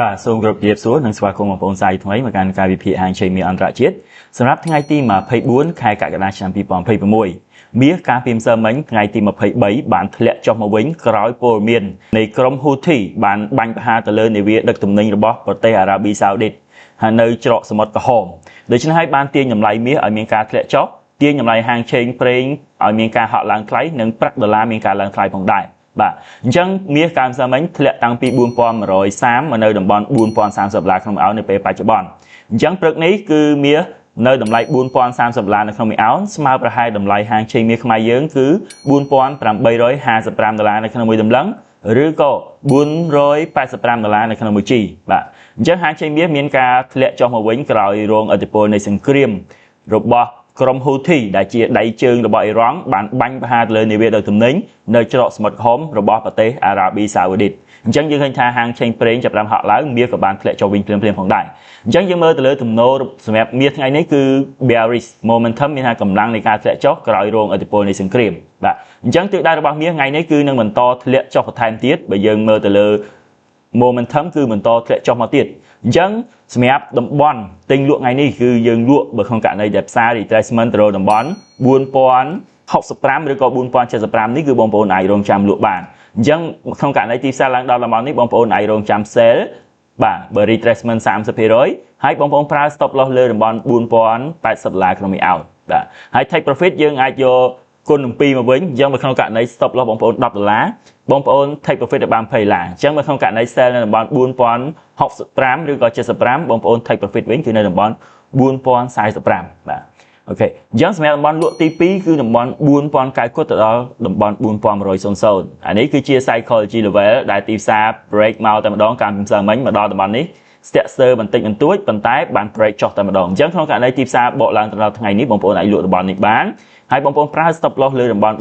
បាទសូមគោរពជម្រាបសួរនិងស្វាគមន៍បងប្អូនសាយថ្មីមកកាន់ការវិភាគហាងឆេងមាសអន្តរជាតិសម្រាប់ថ្ងៃទី24ខែកក្កដាឆ្នាំ2026មាសកាលពីម្សិលមិញថ្ងៃទី23បានធ្លាក់ចុះមកវិញក្រោយព័ត៌មាននៃក្រុម Houthi បានបាញ់ប្រហារទៅលើនាវាដឹកទំនិញរបស់ប្រទេសអារ៉ាប៊ីសាអូឌីតហើយនៅច្រកសមុទ្រក្រហមដូច្នេះហើយបានទាញតម្លៃមាសឲ្យមានការធ្លាក់ចុះទាញតម្លៃហាងឆេងប្រេងឲ្យមានការហក់ឡើងថ្លៃនិងប្រាក់ដុល្លារមានការឡើងថ្លៃផងដែរបាទអញ្ចឹងមាសកាលម្សិលមិញធ្លាក់តាំងពី4130មកនៅតំបន់4030ដុល្លារក្នុងអោននៅពេលបច្ចុប្បន្នអញ្ចឹងព្រឹកនេះគឺមាសនៅតម្លៃ4030ដុល្លារនៅក្នុងមួយអោនស្មើប្រហែលតម្លៃហាងឆេងមាសខ្មែរយើងគឺ4855ដុល្លារនៅក្នុងមួយតម្លឹងឬក៏485ដុល្លារនៅក្នុងមួយជីបាទអញ្ចឹងហាងឆេងមាសមានការធ្លាក់ចុះមកវិញក្រោយរងឥទ្ធិពលនៃសង្គ្រាមរបស់ក្រុម Houthi ដែលជាដៃជើងរបស់អ៊ីរ៉ង់បានបាញ់ប្រហារទៅលើនាវាដឹកទំនិញនៅច្រកសមុទ្រក្រហមរបស់ប្រទេសអារ៉ាប៊ីសាអូឌីតអញ្ចឹងយើងឃើញថាហាងឆេងប្រេងចាប់ផ្ដើមហក់ឡើងមាសក៏បានធ្លាក់ចុះវិញភ្លាមៗផងដែរអញ្ចឹងយើងមើលទៅលើទំនោរសម្រាប់មាសថ្ងៃនេះគឺ bearish momentum មានថាកម្លាំងនៃការធ្លាក់ចុះក្រោយរងឥទ្ធិពលនៃសង្គ្រាមបាទអញ្ចឹងទិសដៅរបស់មាសថ្ងៃនេះគឺនឹងបន្តធ្លាក់ចុះបន្ថែមទៀតបើយើងមើលទៅលើ momentum គឺបន្តធ្លាក់ចុះមកទៀតអញ្ចឹងសម្រាប់តំបន់ទិញលក់ថ្ងៃនេះគឺយើងលក់បើក្នុងករណីដែលផ្សារ retracement ទៅរកតំបន់4065ឬក៏4075នេះគឺបងប្អូនអាចរងចាំលក់បានអញ្ចឹងក្នុងករណីទីផ្សារឡើងដល់តំបន់នេះបងប្អូនអាចរងចាំ sell បាទបើ retracement 30%ហើយបងប្អូនប្រើ stop loss លើតំបន់4080ដុល្លារក្នុងមួយអោនបាទហើយ take profit យើងអាចយកគុណនឹង2មកវិញអញ្ចឹងនៅក្នុងករណី stop loss បងប្អូន10ដុល្លារបងប្អូន take profit ទៅបាន20ដុល្លារអញ្ចឹងនៅក្នុងករណី sell នៅតំបន់4065ឬក៏75បងប្អូន take profit វិញគឺនៅតំបន់4045បាទ OK អញ្ចឹងសម្រាប់តំបន់លក់ទី2គឺតំបន់4090គត់ទៅដល់តំបន់4100អានេះគឺជា psychology level ដែលទីផ្សារ break មកតែម្ដងកាលពីម្សិលមិញមកដល់តំបន់នេះស្ទាក់ស្ទើរបន្តិចបន្តួចប៉ុន្តែបាន break ចុះតែម្ដងអញ្ចឹងក្នុងករណីទីផ្សារបកឡើងទៅដល់ថ្ងៃនេះបងប្អូនអាចលក់តំបន់នេះបានហើយបងប្អូនប្រើ stop loss លើតំបន់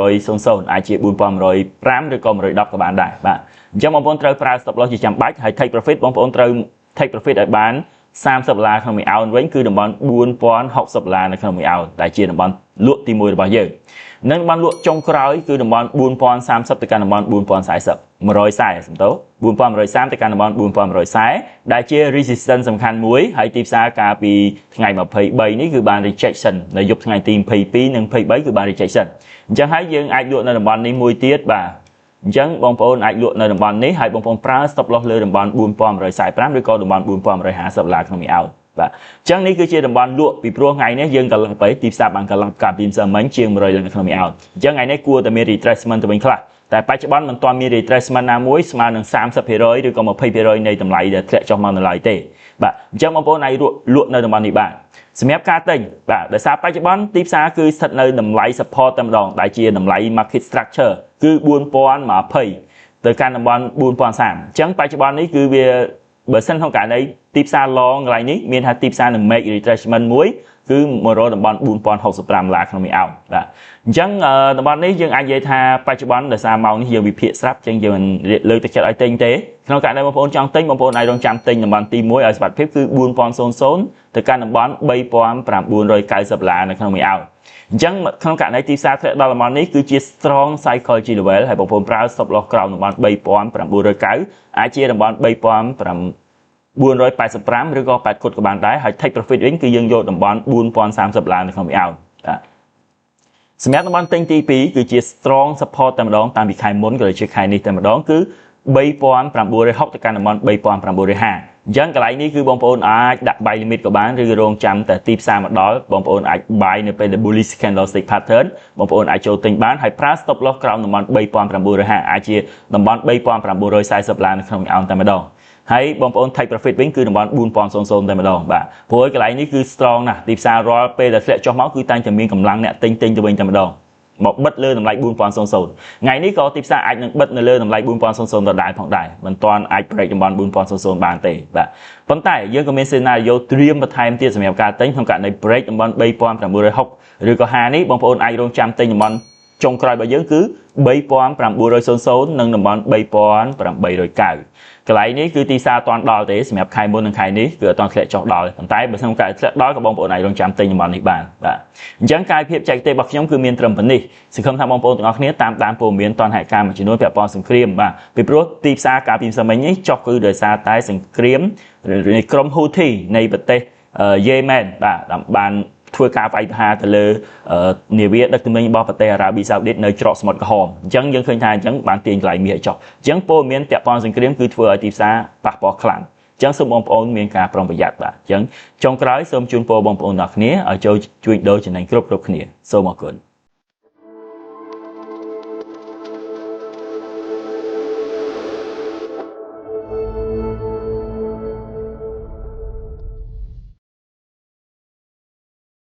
4100អាចជា4105ឬក៏110ក៏បានដែរបាទអញ្ចឹងបងប្អូនត្រូវប្រើ stop loss ជាចាំបាច់ហើយ take profit បងប្អូនត្រូវ take profit ឲ្យបាន30ដុល្លារក្នុងមួយអោនវិញគឺតំបន់4060ដុល្លារនៅក្នុងមួយអោនដែលជាតំបន់លក់ទី1របស់យើងនិងតំបន់លក់ចុងក្រោយគឺតំបន់4030ទៅកាន់តំបន់4040 140សំទោ4130ទៅកាន់តំបន់4140ដែលជា resistance សំខាន់មួយហើយទីផ្សារកាលពីថ្ងៃ23នេះគឺបាន rejection នៅយប់ថ្ងៃទី22និង23គឺបាន rejection អញ្ចឹងហើយយើងអាចលក់នៅតំបន់នេះមួយទៀតបាទអញ្ចឹងបងប្អូនអាចលក់នៅតំបន់នេះហើយបងប្អូនប្រើ stop loss លើតំបន់4145ឬក៏តំបន់4150ដុល្លារក្នុងមួយអោនបាទអញ្ចឹងនេះគឺជាតំបន់លក់ពីព្រោះថ្ងៃនេះយើងកន្លងទៅទីផ្សារបានកន្លងកាលពីម្សិលមិញជាង100ឡើងក្នុងមួយអោនអញ្ចឹងថ្ងៃនេះគួរតែមាន retracement ទៅវិញខ្លះតែបច្ចុប្បន្នមិនទាន់មាន retracement ណាមួយស្មើនឹង30%ឬក៏20%នៃតម្លៃដែលធ្លាក់ចុះមកនៅឡើយទេបាទអញ្ចឹងបងប្អូនអាចលក់នៅតំបន់នេះបានសម្រាប់ការទិញបាទដោយសារបច្ចុប្បន្នទីផ្សារគឺស្ថិតនៅតម្លៃ support តែម្ដងដែលជាតម្លៃ market structure គឺ4020ទៅកាន់តំបន់4030អញ្ចឹងបច្ចុប្បន្ននេះគឺវាបើសិនក្នុងករណីទីផ្សារ long កន្លែងនេះមានថាទីផ្សារនឹង make retracement មួយគឺមករកតំបន់4065ដុល្លារក្នុងមួយអោនបាទអញ្ចឹងតំបន់នេះយើងអាចនិយាយថាបច្ចុប្បន្នដោយសារម៉ោងនេះយើងវិភាគស្រាប់អញ្ចឹងយើងមិនលើកទឹកចិត្តឲ្យទិញទេក្នុងករណីបងប្អូនចង់ទិញបងប្អូនអាចរងចាំទិញតំបន់ទី1ឲ្យសុវត្ថិភាពគឺ4000ទៅកាន់តំបន់3990ដុល្លារនៅក្នុងមួយអោនអញ្ចឹងក្នុងករណីទីផ្សារធ្លាក់ដល់តំបន់នេះគឺជា strong psychology level ហើយបងប្អូនប្រើ stop loss ក្រោមតំបន់3990អាចជាតំបន់3985ឬក៏8គុតក៏បានដែរហើយ take profit វិញគឺយើងយកតំបន់4030ដុល្លារនៅក្នុងមួយអោនបាទសម្រាប់តំបន់ទិញទី2គឺជា strong support តែម្ដងតាំងពីខែមុនក៏ដូចជាខែនេះតែម្ដងគឺ3960ទៅកាន់តំបន់3950អញ្ចឹងកន្លែងនេះគឺបងប្អូនអាចដាក់ buy limit ក៏បានឬរងចាំតែទីផ្សារមកដល់បងប្អូនអាច buy នៅពេល bullish candlestick pattern បងប្អូនអាចចូលទិញបានហើយប្រើ stop loss ក្រោមតំបន់3950អាចជាតំបន់3940ឡាននៅក្នុងអោនតែម្ដងហើយបងប្អូន take profit វិញគឺតំបន់4000តែម្ដងបាទព្រោះកន្លែងនេះគឺ strong ណាស់ទីផ្សាររាល់ពេលដែលធ្លាក់ចុះមកគឺតែងតែមានកម្លាំងអ្នកទិញទិញទៅវិញតែម្ដងមកបិទលើតម្លៃ4000ថ្ងៃនេះក៏ទីផ្សារអាចនឹងបិទនៅលើតម្លៃ4000ដដែលផងដែរមិនទាន់អាច break តំបន់4000បានទេបាទប៉ុន្តែយើងក៏មាន scenario ត្រៀមបន្ថែមទៀតសម្រាប់ការទិញក្នុងករណី break តំបន់3960ឬក៏50នេះបងប្អូនអាចរងចាំទិញតំបន់ចុងក្រោយរបស់យើងគឺ 3900និងតំបន់3890កន្លែងនេះគឺទីផ្សារអត់ទាន់ដល់ទេសម្រាប់ខែមុននិងខែនេះគឺអត់ទាន់ធ្លាក់ចុះដល់ប៉ុន្តែបើសិនកាយធ្លាក់ដល់ក៏បងប្អូនអាចរងចាំទិញតំបន់នេះបានបាទអញ្ចឹងកាយភាពចែកទេសរបស់ខ្ញុំគឺមានត្រឹមប៉ុណ្នេះសង្ឃឹមថាបងប្អូនទាំងអស់គ្នាតាមដានព័ត៌មានតនហេតុការណ៍មួយចំនួនពាក់ព័ន្ធសង្គ្រាមបាទពីព្រោះទីផ្សារកាលពីម្សិលមិញនេះចុះគឺដោយសារតែសង្គ្រាមនៃក្រុម Houthi នៃប្រទេសយេម៉ែនបាទបានធ្វើការវាយប្រហារទៅលើនាវាដឹកទំនិញរបស់ប្រទេសអារ៉ាប៊ីសាអូឌីតនៅច្រកសមុទ្រក្រហមអញ្ចឹងយើងឃើញថាអញ្ចឹងបានទាញកន្លែងមាសឲ្យចុះអញ្ចឹងព័ត៌មានពាក់ព័ន្ធសង្គ្រាមគឺធ្វើឲ្យទីផ្សារប៉ះពាល់ខ្លាំងអញ្ចឹងសូមបងប្អូនមានការប្រុងប្រយ័ត្នបាទអញ្ចឹងចុងក្រោយសូមជូនពរបងប្អូនទាំងអស់គ្នាឲ្យចូលជួញដូរចំណេញគ្រប់គ្រប់គ្នាសូមអរគុណ។